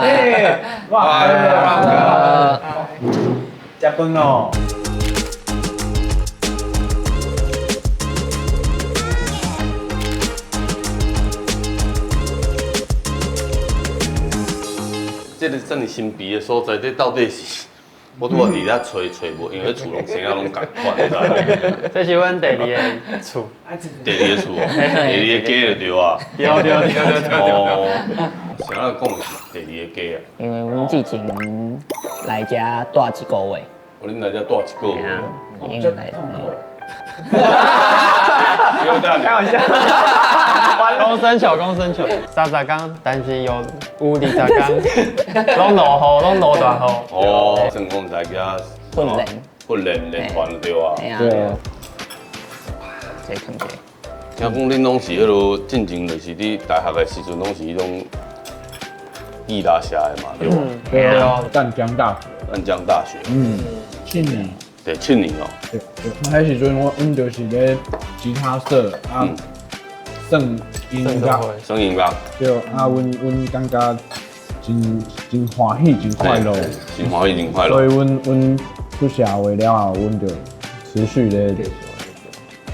欸，哇，食飯咯。這个遮爾神秘的所在，這到底是？我拄仔佇遐揣揣無，因為厝攏生仔攏仝款，你知無？這是阮第二个厝。第二个厝哦，第二個家就對啊。對對對對對。哦，啥人講是第二个家啊？因為阮之前來遮蹛一個月。哦，恁來遮蹛一個月。已經來。開玩笑。公生球，公生球，30工，但是有20工，攏落雨，攏落大雨。哦，算講來遮訓練，訓練練團就對啊。對啊。這肯定。聽講恁攏是彼落進前，就是佇大學的時陣，攏是彼種吉他社的嘛，對無？對啊。淡江大學。淡江大學。嗯，7年。對，7年哦。對對，彼時陣我阮就是咧吉他社啊。算音樂，算音樂。對，啊，阮感覺真真歡喜，真快樂，真歡喜，真快樂。所以阮出社會了後，阮就持續咧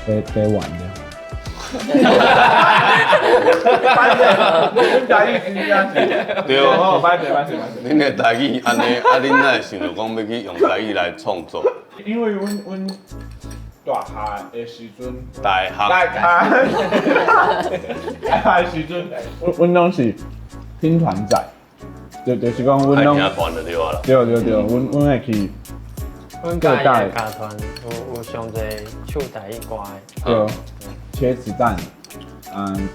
咧玩咧。阮台語真正是。對，哦，歹勢歹勢歹勢。恁的台語按呢，啊，恁哪會想著講欲去用台語來創作？因為阮大學的時陣，大學，大學的時陣，阮攏是拼團仔，就是講阮攏聽團就對啊啦。對對對，阮會去阮家的樂團有上濟唱台語歌的。對，茄子蛋，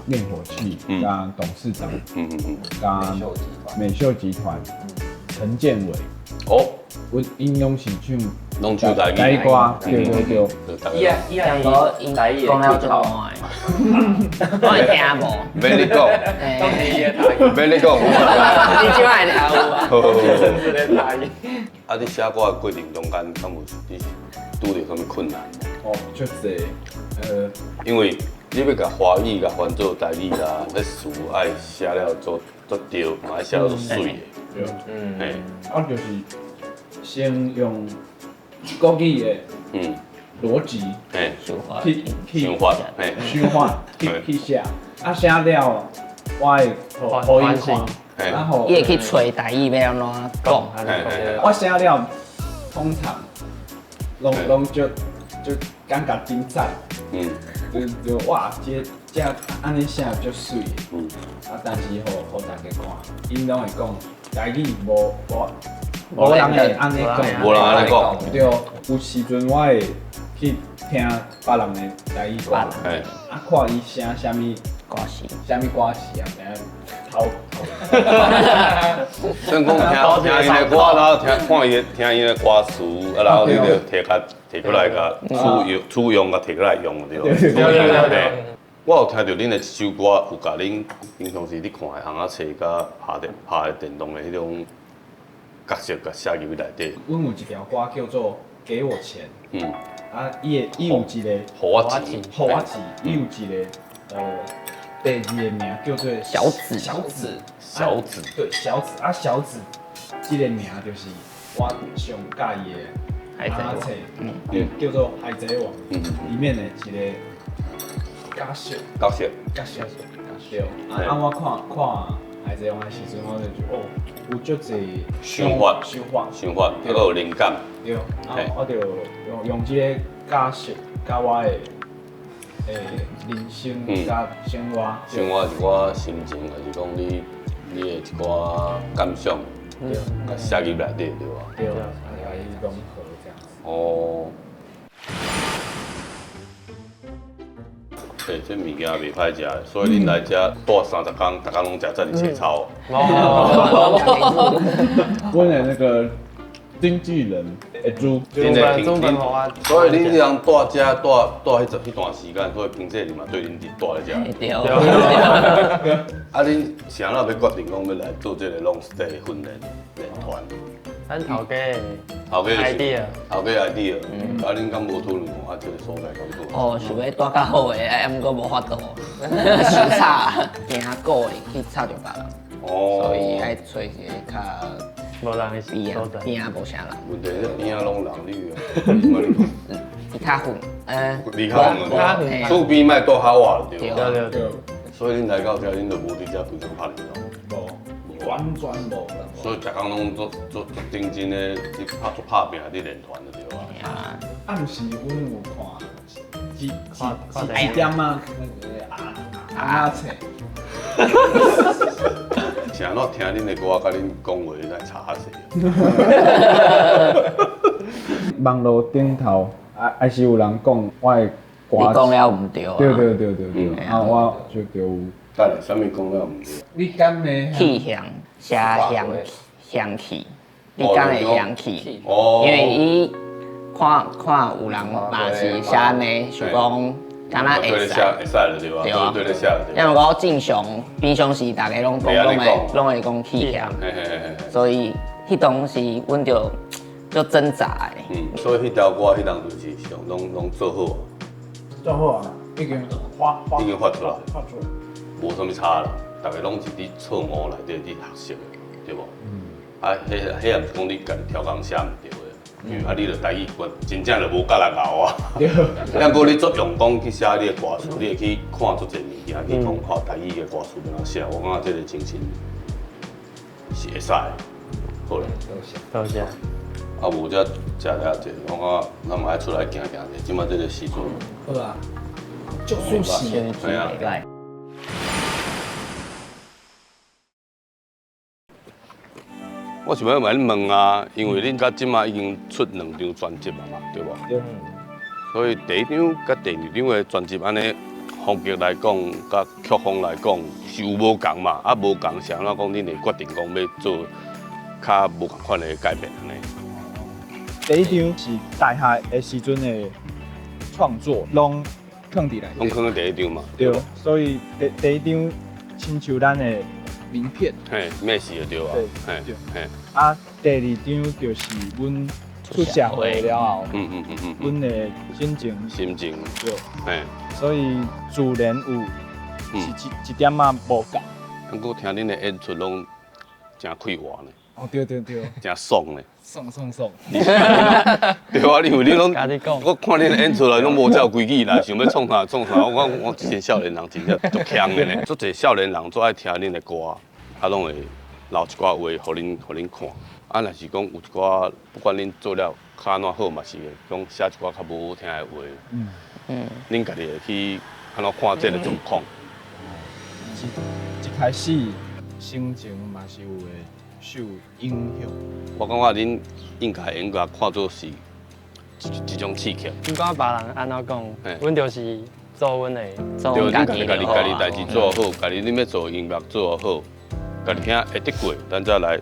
滅火器，加董事長，加美秀集團，陳建偉。哦，阮𪜶攏是唱。攏唱台語，台語歌，對對對。伊啊伊啊，講台語講了就無的，我會聽無。免你講，免你講。你這擺聽有啊？真是咧台語。啊，你寫歌的過程中間，敢有你拄著啥物困難？哦，足濟，因為你欲共華語共翻做台語啦，彼詞愛寫了足足對，嘛愛寫了足媠的。對。嘿。啊，就是先用國語的邏輯去想法，想法去寫，啊寫了，我會予伊看，然後伊會去揣台語欲按怎講。我寫了，通常攏就感覺真讚，就哇，這按呢寫足媠的，啊但是予大家看，𪜶攏會講台語無無。無人會按呢講，無人按呢講。對，有時陣我會去聽別人的台語歌，啊，看伊寫啥物歌詞，啥物歌詞啊，知影偷偷。算講聽聽𪜶的歌，然後聽看伊聽𪜶的歌詞，啊，然後你就提共提過來共取用取用共提過來用對。對對對對。我有聽著恁的一首歌，有共恁平常時咧看的尪仔冊佮拍電拍的電動的彼種角色，共寫入去內底。阮有一條歌叫做《給我錢》。啊，伊的伊有一個。予我錢。予我錢，伊有一個第二個名叫做小子。小子。小子。對，小子啊，小子，這個名就是我上喜歡的海賊王，叫做《海賊王》裡面的一個角色。角色。角色。對。啊，我看看《海賊王》的時陣，我就覺得哦，有足濟想法，想法，想法，還閣有靈感。對。啊，我就用這個角色，佮我的人生佮生活。生活一寡心情，還是講你的一寡感想，共寫入內底對吧？對，來融合這樣子。哦。欸，這物件袂歹食，所以恁來遮蹛30工，逐工攏食遮爾濟草。哦。阮的那個經紀人會煮。恁的經紀，所以恁這人蹛遮蹛蹛彼段時間，所以經紀人嘛對恁佇蹛咧遮。對。啊，恁是按怎欲決定講欲來做這个 long stay 訓練練團？咱頭家頭家 idea，頭家 idea，啊恁敢無討論過啊？這個所在敢好？哦，想欲蹛較好的，啊，毋過無法度，傷吵，驚故意去吵著別人，所以愛揣一个較無人的邊所在。仔邊仔無啥人，問題是邊仔攏人你啊，離較遠，離較遠，厝邊莫蹛較倚對。對對對對。所以恁來到遮，恁就無佇遮規工拍電腦。無，完全無。所以逐工攏做做做認真的，咧拍做拍拚佇練團就對啊。啊，毋是，阮有看，一一一點仔那個阿阿冊。是按怎聽恁的歌，佮恁講話來吵較濟。網路頂頭，啊，還是有人講我的歌。你講了毋對啊。對對對對對，啊，我就就有。等下，啥物講了毋對？你敢會？氣香，寫香香氣，你敢會香氣？哦。因為伊看看有人嘛是寫按呢，想講敢若會使。會使就對啊。對對寫。因為講正常，平常時大家攏講，攏會攏會講氣香。所以彼當時阮就足掙扎的。嗯，所以彼條歌彼當就是上攏攏做好。做好啊，已經發已經發出來，發出來，無啥物差啦。逐家攏是佇錯誤內底佇學習的，對無？嗯。啊，彼彼也毋是講你家己超工寫毋對的，因為啊，你著台語真正就無佮人𠢕啊。對。啊，毋過你足用功去寫你的歌詞，你會去看足濟物件，去講看台語的歌詞按怎寫，我感覺這個精神是會使的。好咧，多謝。啊，無才食了濟，我感覺咱嘛愛出來行行者，這擺這個時陣。好啊，足舒適。係啊。我想欲共恁問啊，因為恁到這擺已經出兩張專輯啊嘛，對無？對。所以第一張佮第二張的專輯按呢風格來講，佮曲風來講是有無仝嘛？啊，無仝是按怎講？恁會決定講欲做較無仝款的改變按呢？第一張是大學的時陣的創作，攏囥佇內底。攏囥佇第一張嘛。對，所以第第一張親像咱的名片。嘿，咩事就對啊。對，對。嘿。啊，第二張就是阮出社會了後，阮的心情。心情。對。嘿。所以自然有是一一點仔無仝。毋過聽恁的演出攏誠快活呢。哦，對對對。誠爽呢。爽爽爽。對啊，因為你攏，我看恁演出來攏無照規矩來，想欲創啥創啥。我講我這陣少年人真正足強的呢，足濟少年人足愛聽恁的歌，啊，攏會留一寡話予恁予恁看。啊，若是講有一寡，不管恁做了較按怎好嘛是會講寫一寡較無好聽的話。恁家己會去按怎看這個狀況？一一開始心情嘛是有會受影響。我感覺恁應該應該看做是一一種刺激。不管別人按怎講，阮就是做阮的，對，恁家己家己家己代誌做好，家己恁欲做音樂做好，家己聽會得過，咱才來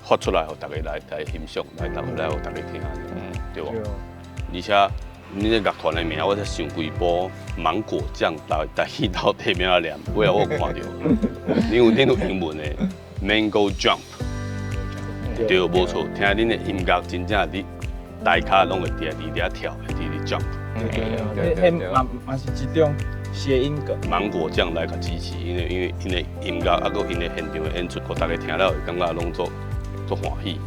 發出來，予大家來來欣賞，來來來予大家聽，對無？而且恁這樂團的名，我才想規晡芒果醬台台語到底欲按怎念，尾仔我有看著，恁有恁有英文的 Mango Jump。對，無錯，聽恁的音樂真正佇台跤攏會佇佇遐跳，會佇佇 jump。對對對，彼嘛嘛是一種諧音梗。芒果醬來共支持，因為因為𪜶的音樂啊，閣𪜶的現場的演出，予大家聽了會感覺攏足足歡喜。